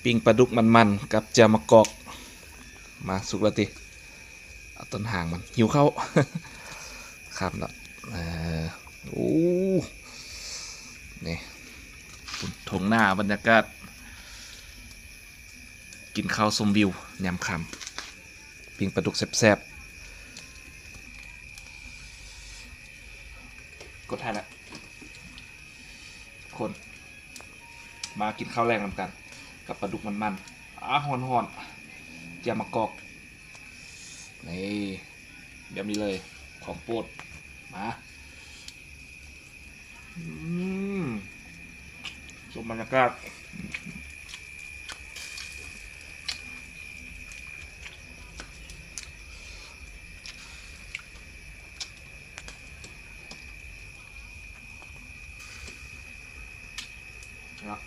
ປີ້ງປາດຸກມັນໆ ກັບແຈ່ວໝາກກອກ. ມາ ສຸກແລ້ວຕິ? ເອົາຕົ້ນຫາງມັນ ຫິວເຂົ້າ. ຄ່ຳແລ້ວ. ເອີ ໂອ້ ນີ້ ທົ່ງນາ ບັນຍາກາດ ກິນເຂົ້າຊົມວິວຍາມຄ່ຳ. ປີ້ງປາດຸກແຊບໆ. ກົດໃຫ້ລະ ຄົນ ມາກິນເຂົ້າແລງນຳກັນ ກັບປາດຸກມັນໆ. ອາ ຮ້ອນໆ ແຈ່ວໝາກກອກ ນີ້ ແບບນີ້ເລີຍ ຂອງໂປດ. ມາ ອືມ ຊົມບັນຍາກາດ. ເນາະ